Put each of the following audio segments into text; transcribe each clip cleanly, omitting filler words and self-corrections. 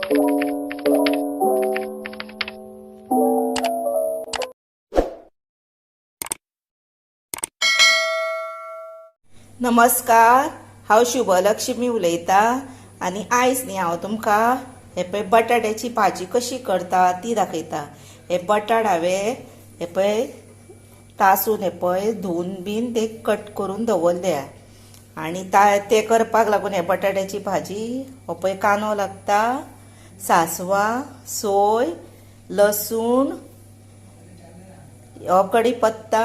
नमस्कार, हांव शुभलक्ष्मी उलयतां आनी आयज न्ही हांव तुमकां हे पळय बटाट्याची भाजी कशी करता ती दाखयता. हे बटाट हांवें हे पळय तासून हे पळय धुवन बीन ते कट करून दवरल्या आनी ते करपाक लागून हे बटाट्याची भाजी हो पळय कांदो लागता, सांसवां, सोय, लसूण, हो कढीपत्ता,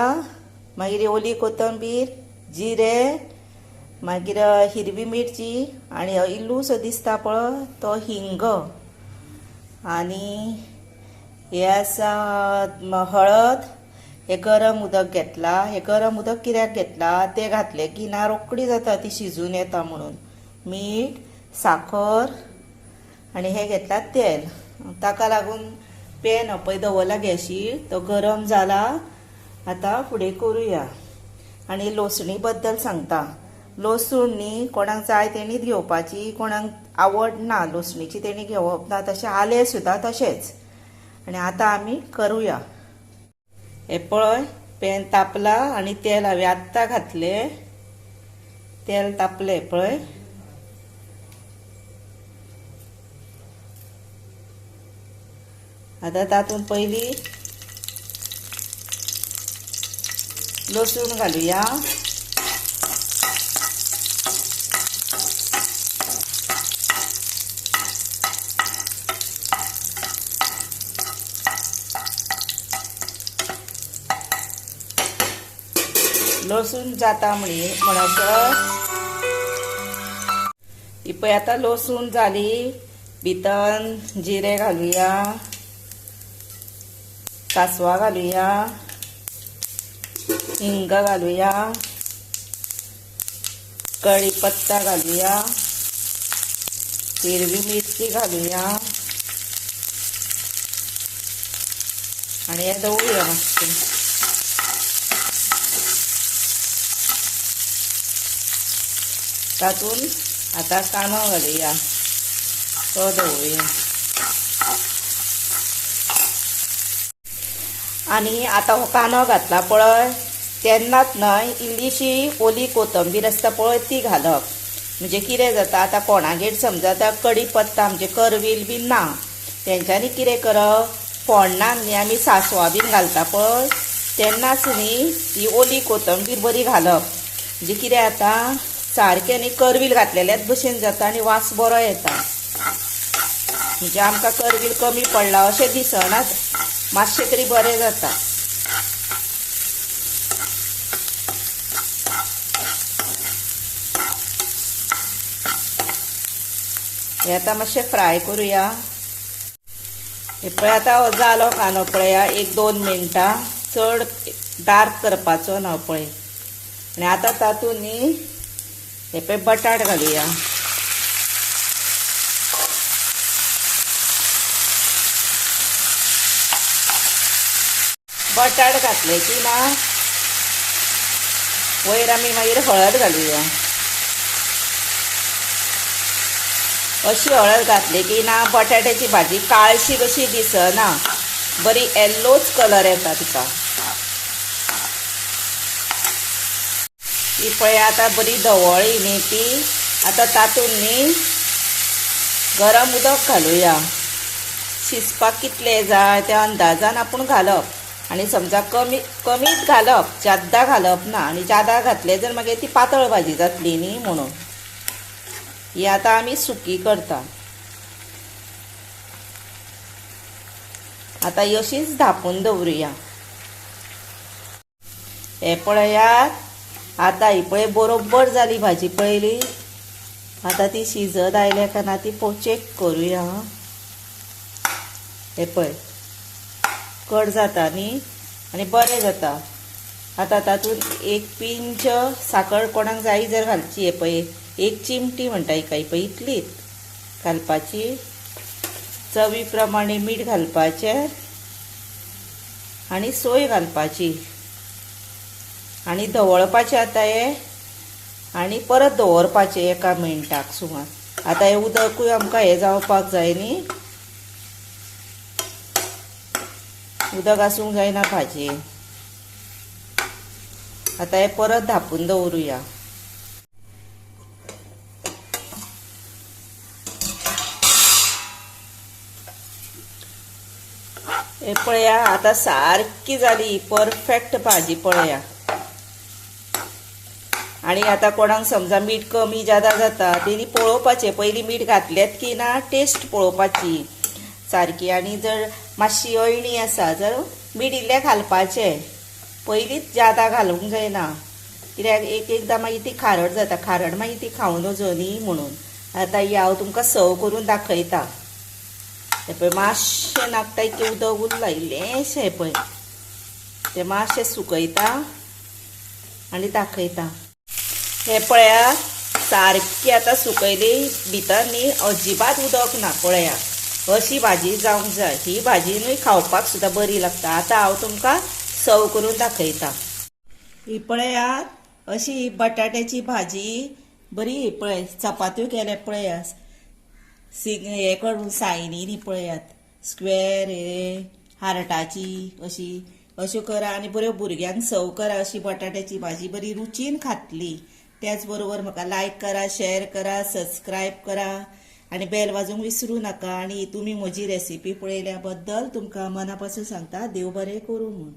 मागीर ओली कोथंबीर, जिरे, मागीर हिरवी मिरची आनी इल्लूसो दिसता पळय तो हिंग, आनी हे आसा हळद. हे गरम उदक घेतला. हे गरम उदक कित्याक घेतला, ते घातले की ना रोखडी जाता ती शिजून येता म्हणून. मीठ, साखर आनी हे घेतला तेल. ताका लागून पॅन पळय दवरला गॅशीर, तो गरम जाला. आतां फुडें करुया. आनी लसणी बद्दल सांगता. लसूण न्ही कोणाक जाय तेणीच घेवपाची, कोणाक आवड ना लसणीची तेणी घेवप ना. तशें आलें सुद्दां तशेंच. आनी आतां आमी करुया. हे पळय पॅन तापला आनी तेल हांवें आत्तां घातलें. तेल तापलें पळय. आतां तातूंत पयलीं लसूण घालुया. लसूण जाता म्हणसर ही पळय आतां लसूण जाली. भितर जिरे घालुया, सांसवां घालुया, हिंग घालुया, कढीपत्ता घालुया, हिरवी मिरची घालुया आनी हे दवरुया मातशें. तातूंत आतां कांदो घालुया, तो दवरुया. आनी आतां हो कांदो घातला पळय तेन्नाच न्हय इल्लीशी ओली कोथंबीर आसता पळय ती घालप. म्हणजे कितें जाता, आतां कोणागेर समजा आतां कढीपत्ता म्हणजे करवील बीन ना, तेंच्यांनी कितें करप, फोण्णाक न्ही आमी सांसवां बीन घालता पळय तेन्नाच न्ही ही ओली कोथंबीर बरी घालप. म्हणजे कितें जाता, सारकें न्ही करवील घातलेल्याच भशेन जाता आनी वास बरो येता. म्हणजे आमकां करवील कमी पडला अशें दिसना, मातशें तरी बरें जाता. हे आतां मातशें फ्राय करुया. हे पळय आतां जालो कांदो पळया, 1-2 मिनटां, चड डार्क करपाचो ना पळय. आनी आतां तातूंत न्ही हे पळय बटाट घालुया. बटाट घातले की ना वयर आमी मागीर हळद घालुया. अशी हळद घातली की ना बटाट्याची भाजी काळशी कशी दिसना, बरी येल्लोच कलर येता तिका. ही पळय आतां बरी धवळ्ळी न्ही ती. आतां तातूंत न्ही गरम उदक घालुया. शिजपाक कितलें जाय त्या अंदाजान आपूण घालप. आनी समजा कमी कमीच घालप, जादा घालप ना. आनी जादा घातले जर मागीर ती पातळ भाजी जातली न्ही म्हणून. ही आतां आमी सुकी करता. आतां अशीच धांपून दवरुया. हे पळयात आतां ही पळय बरोबर जाली भाजी पळयली. आतां ती शिजत आयल्या काय ना ती चॅक करुया. हे पळय कट जाता न्ही आनी बरें जाता. आतां तातूंत 1 पिंच साखर कोणाक जाय जर घालची. हे पळय 1 चिमटी म्हणटा हिका, ही पळय इतलीच घालपाची. चवी प्रमाणे मीठ घालपाचें आनी सोय घालपाची आनी धवळपाचें आतां हें आनी परत दवरपाचें 1 मिनटाक सुमार. आतां हें उदकूय आमकां हें जावपाक जाय न्ही, उदक आसूंक जायना भाजयेन. आतां हें परत धांपून दवरुया. हे पळया आतां सारकी जाली परफेक्ट भाजी पळया. आनी आतां कोणाक समजा मीठ कमी जादा जाता तेणी पळोवपाचें, पयलीं मीठ घातलेंत की ना टेस्ट पळोवपाची सारकी. आनी जर मातशी अळणी आसा जर मीठ इल्लें घालपाचें, पयलींच जादा घालूंक जायना, कित्याक एक एकदां मागीर ती खारट जाता, खारट मागीर ती खावं नजो न्ही म्हणून. आतां ही हांव तुमकां सर्व करून दाखयता. हें पळय मातशें नाकटा इतकें उदक उरलां इल्लेंशें, हें पळय तें मातशें सुकयता आनी दाखयता. हें पळया सारकी आतां सुकयली, भितर न्ही अजिबात उदक ना. पळया अशी भाजी जावंक जाय. ही भाजी न्हय खावपाक सुद्दां बरी लागता. आतां हांव तुमकां सर्व करून दाखयता. ही पळयात अशी ही बटाट्याची भाजी बरी. पळय चपात्यो केल्या पळया, हे करून सायनी न्ही पळयात, स्क्वेर हे हार्टाची अशी अश्यो करा आनी बऱ्यो भुरग्यांक सर्व करा. अशी बटाट्याची भाजी बरी रुचीन खातली. त्याच बरोबर म्हाका लायक करा, शेअर करा, सबस्क्रायब करा आनी बेल वाजोवंक विसरूं नाका. आनी तुमी म्हजी रेसिपी पळयल्या बद्दल तुमकां मना पासून सांगता, देव बरें करूं म्हूण.